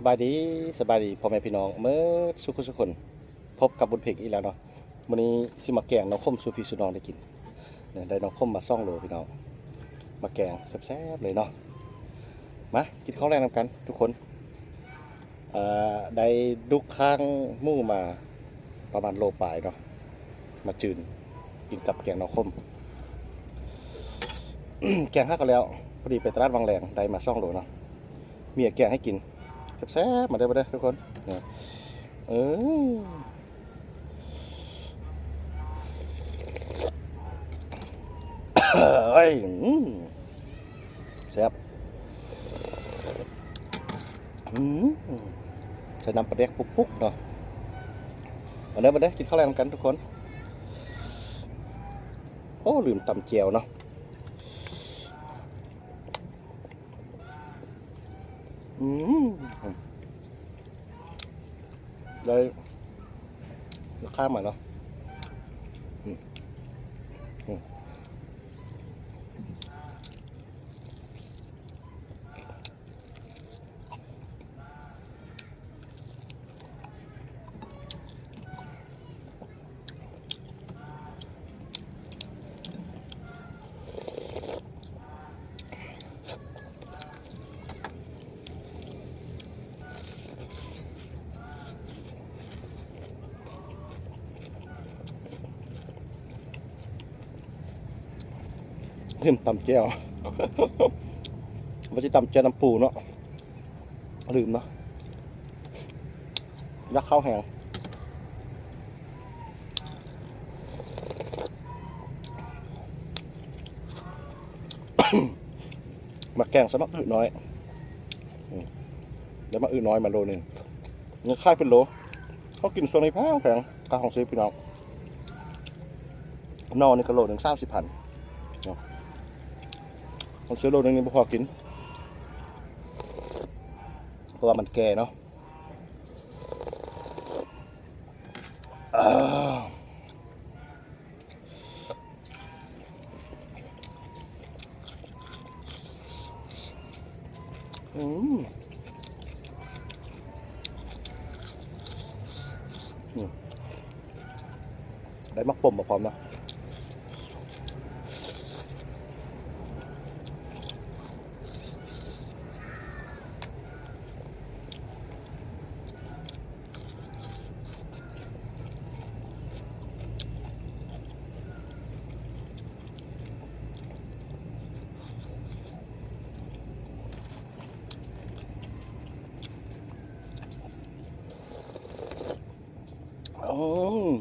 ສະບາຍດີ ສະບາຍດີພໍ່ແມ່ພີ່ນ້ອງເໝິດສູ່ຜູ້ສູ່ຄົນ ພົບກັບບຸນເພັງອີກແລ້ວເນາະ. ມື້ນີ້ຊິມາແກງໜໍ່ຂົມສູ່ພີ່ສູ່ນ້ອງໄດ້ກິນ. ໄດ້ໜໍ່ຂົມມາສອງໂລພີ່ນ້ອງ ມາແກງແຊບໆເລີຍເນາະ. ມາກິນເຂົ້າແລງນຳກັນທຸກຄົນ. ເອີ ໄດ້ດຸກຄາງໝູມາປະມານໂລປາຍເນາະ ມາຈືນກິນກັບແກງໜໍ່ຂົມ. ແກງຫາກກໍແລ້ວ ພໍດີໄປຕະຫຼາດວັງແລງ ໄດ້ມາສອງໂລເນາະ. ເມຍແກງໃຫ້ກິນແຊບໆ. ມາເດີ ມາເດີທຸກຄົນ. ເອີ ເອີຍ ອືມ ແຊບ. ອືມ ໃສ່ນ້ຳປາແດກປຸກໆເນາະ. ມາເດີ ມາເດີ ກິນເຂົ້າແລງນຳກັນທຸກຄົນ. ໂອ້ ລືມຕຳແຈ່ວເນາະ. ອືມ ໄດ້ລາຄາມາເນາະ. ອືມ ອືມ ລືມຕຳແຈ່ວ ວ່າຊິຕຳແຈ່ວນ້ຳປູເນາະ. ລືມເນາະ ຢາກເຂົ້າແຮງ. ມາແກງໃສ່ໝາກອຶນ້ອຍ. ອືມ ໄດ້ໝາກອຶນ້ອຍມາໂລໜຶ່ງ. ຍັງຂາຍເປັນໂລ. ເຮົາກິນຊ່ວງນີ້ແພງໆ ຄ່າຄອງຊີບພີ່ນ້ອງ. ໜໍ່ນີ້ກໍໂລໜຶ່ງສາມສິບພັນເນາະ. ມັນຊື້ໂລໜຶ່ງນີ້ບໍ່ພໍກິນ ເພາະວ່າມັນແກ່ເນາະ. ອືມ ອືມ ໄດ້ໝາກປົມມາພ້ອມເນາະ. ອືມ.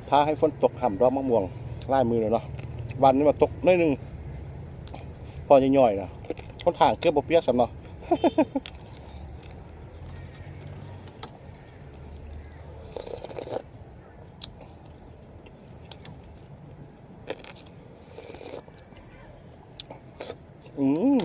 ຖ້າໃຫ້ຝົນຕົກຫຳດອກໝາກມ່ວງຫຼາຍມື້ແລ້ວເນາະ. ວັນນີ້ມາຕົກໜ້ອຍໜຶ່ງ ພໍຍ່ອຍໆນະ. ຫົນທາງເກືອບບໍ່ປຽກຊ້ຳເນາະ. ອືມ.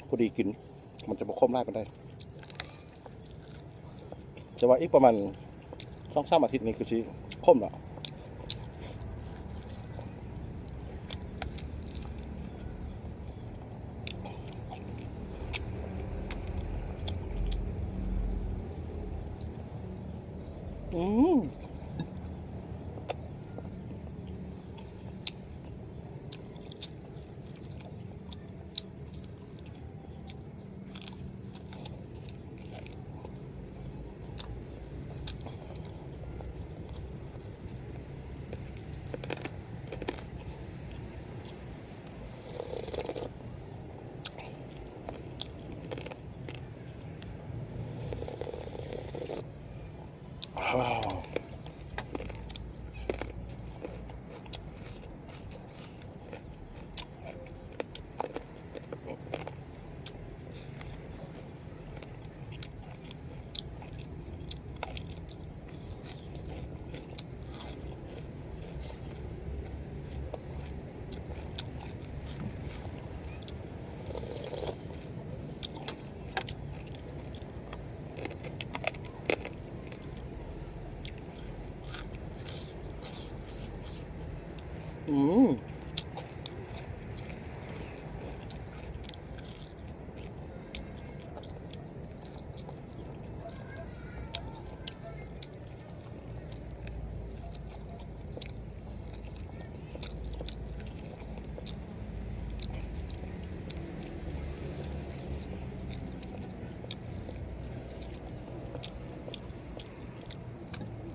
ພໍດີກິນ ມັນຈະບໍ່ຂົມຫຼາຍປານໃດ. ແຕ່ວ່າອີກປະມານສອງສາມອາທິດນີ້ຄືຊິຂົມແລ້ວ. ອືມ.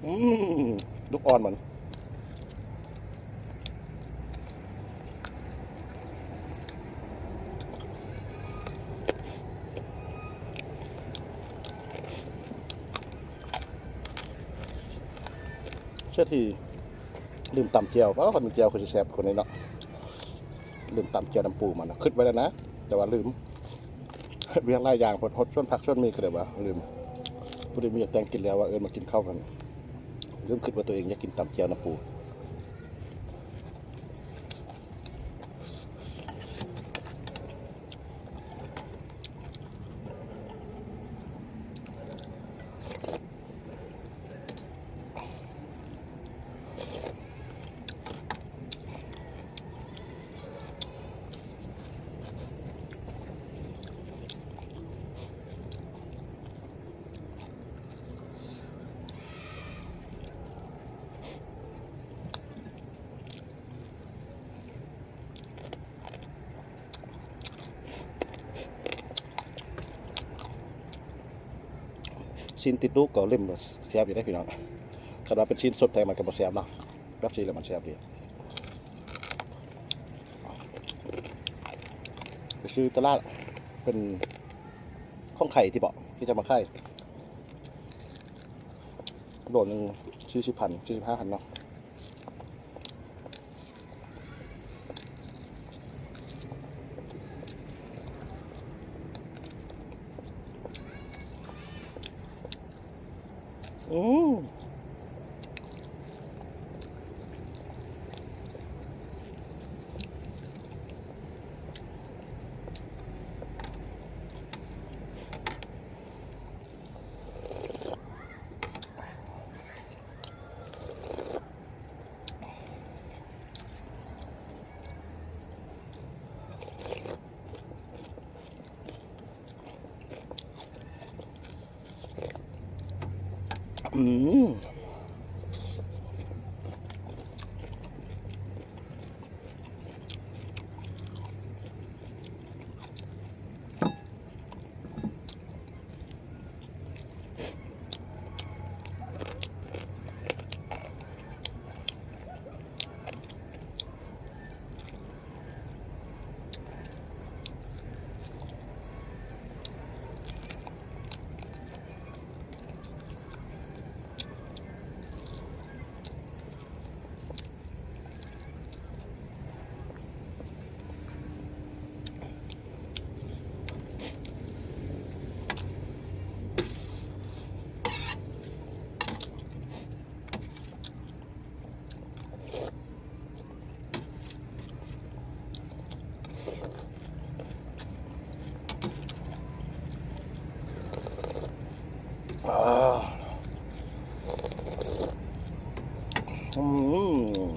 ອືມ ລູກອ່ອນມັນ ເສດຖີ ລືມຕຳແຈ່ວ. ເອົ້າ ຄັນມີແຈ່ວຄືຊິແຊບກວ່ານີ້ເນາະ. ລືມຕຳແຈ່ວນ້ຳປູມານະ ຄຶດໄວ້ແລ້ວນະ ແຕ່ວ່າລືມ ເຮັດວຽກຫຼາຍຢ່າງໂພດ ຫົດສວນຜັກສວນໝີ່ ກໍເລີຍວ່າລືມ. ຜູ້ໃດມີແຕ່ງກິນແລ້ວວ່າເອີ້ນມາກິນເຂົ້າກັນ ລືມຄຶດວ່າຕົວເອງຢາກກິນຕຳແຈ່ວນ້ຳປູ. ຊີ້ນຕິດດູກກໍເລັມແຊບຢູ່ເດ້ພີ່ນ້ອງ. ຄັນວ່າເປັນຊີ້ນສົດແທ້ມັນກໍບໍ່ແຊບເນາະ. ແບບຊີ້ນແລ້ວມັນແຊບດີ. ໄປຊື້ຕະຫຼາດ ເປັນຂອງໄທຕິເບາະ ທີ່ຈະມາຂາຍ ໂລໜຶ່ງສີ່ສິບພັນ ສີ່ສິບຫ້າພັນເນາະ. ອືມ. ອືມ. ອືມ. ອືມ.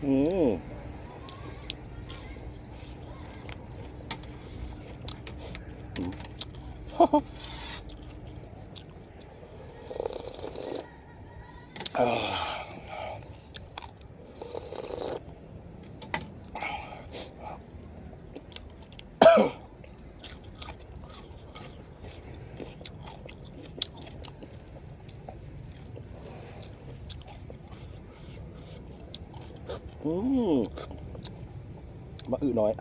ອືມ ອືມ ອືມ ໝາກອຶນ້ອຍ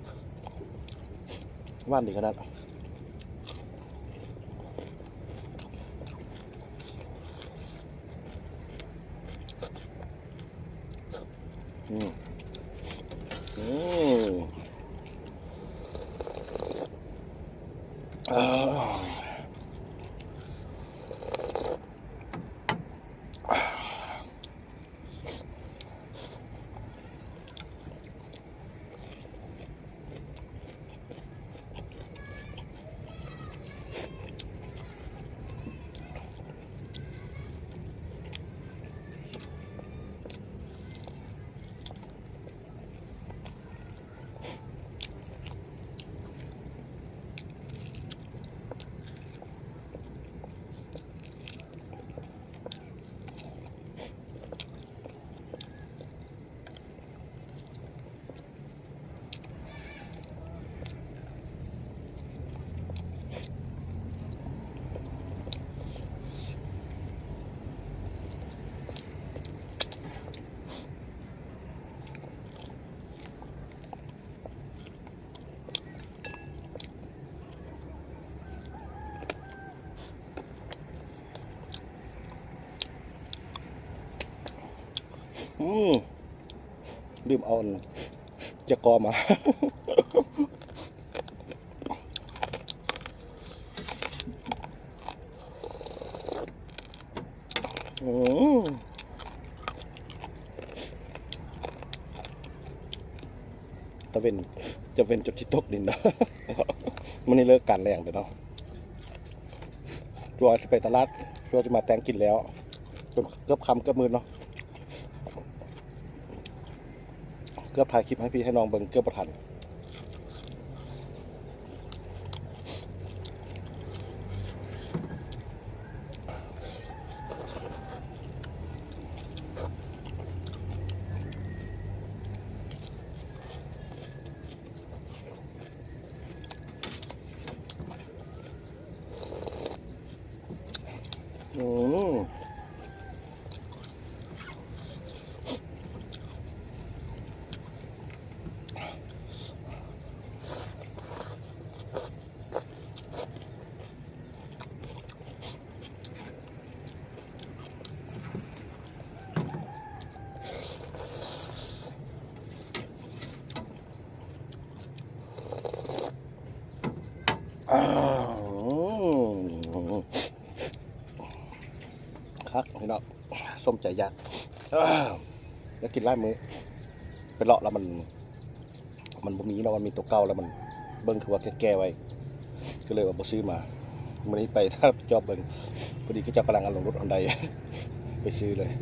ຫວານດີຂະໜາດ. ອືມ ອືມ ອາ. ອືມ ລືມເອົາອັນຈະກອມາ. ອືມ ຕາເວັນ ຕາເວັນຈົນຊິຕົກດິນແລ້ວ ມື້ນີ້ເລີກການແລງແລ້ວເນາະ ຕົວະຊິໄປຕະຫຼາດ ຕົວະຊິມາແຕ່ງກິນແລ້ວ ຈົນເກືອບຄ່ຳເກືອບມືດເນາະ. ເກືອບຖ່າຍຄລິບໃຫ້ພີ່ໃຫ້ນ້ອງເບິ່ງເກືອບບໍ່ທັນ. ອືມ ຄັກພີ່ນ້ອງ ສົມໃຈຢາກ ຢາກກິນຫຼາຍມື້ ໄປເລາະແລ້ວມັນ ມັນບໍ່ມີເນາະ ມັນມີໂຕເກົ່າແລ້ວ ມັນເບິ່ງຄືວ່າແກ່ໆໄວ້ ກໍເລີຍວ່າບໍ່ຊື້ມາ. ມື້ນີ້ໄປຖ້າຈອບເບິ່ງ ພໍດີເຂົາເຈົ້າກຳລັງເອົາລົງລົດຮອນໄດ ໄປຊື້ເລີຍ.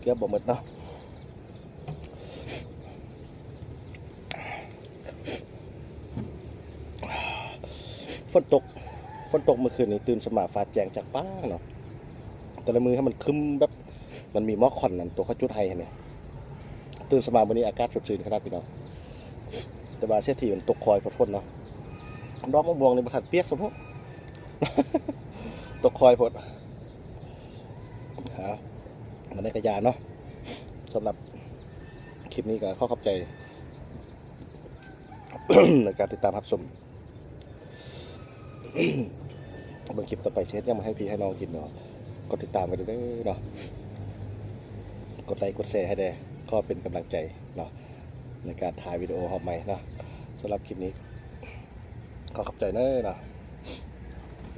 ເກືອບບໍ່ໝົດເນາະ ຝົນຕົກ ຝົນຕົກມື້ຄືນນີ້ ຕື່ນຂຶ້ນມາຟ້າແຈ້ງຈາກຟ້າເນາະ ແຕ່ລະມື້ໃຫ້ມັນຄຶ້ມແບບ ມັນມີໝອກຄວັນນັ້ນ ຕົວເຂົາຈຸດໄຮ່ຫັ້ນນີ້ ຕື່ນຂຶ້ນມາມື້ນີ້ອາກາດສົດຊື່ນຂະໜາດພີ່ນ້ອງ ແຕ່ວ່າເສດຖີມັນຕົກຄ່ອຍໂພດຝົນເນາະ ດອກມະມ່ວງນີ້ບໍ່ທັນປຽກຊ້ຳ ຕົກຄ່ອຍໂພດ. ເອົາ ອັນໃດກໍຢ່າເນາະ ສຳລັບຄລິບນີ້ກໍຂໍຂອບໃຈໃນການຕິດຕາມຮັບຊົມ. ເບິ່ງຄລິບຕໍ່ໄປຊິເຮັດຫຍັງມາໃຫ້ພີ່ໃຫ້ນ້ອງກິນເນາະ ກົດຕິດຕາມໄວ້ເດີເນາະ ກົດໄລກົດແຊໃຫ້ແດ່ ຂໍເປັນກຳລັງໃຈເນາະ ໃນການຖ່າຍວິດີໂອຮອບໃໝ່ເນາະ. ສຳລັບຄລິບນີ້ຂໍຂອບໃຈເດີເນາະ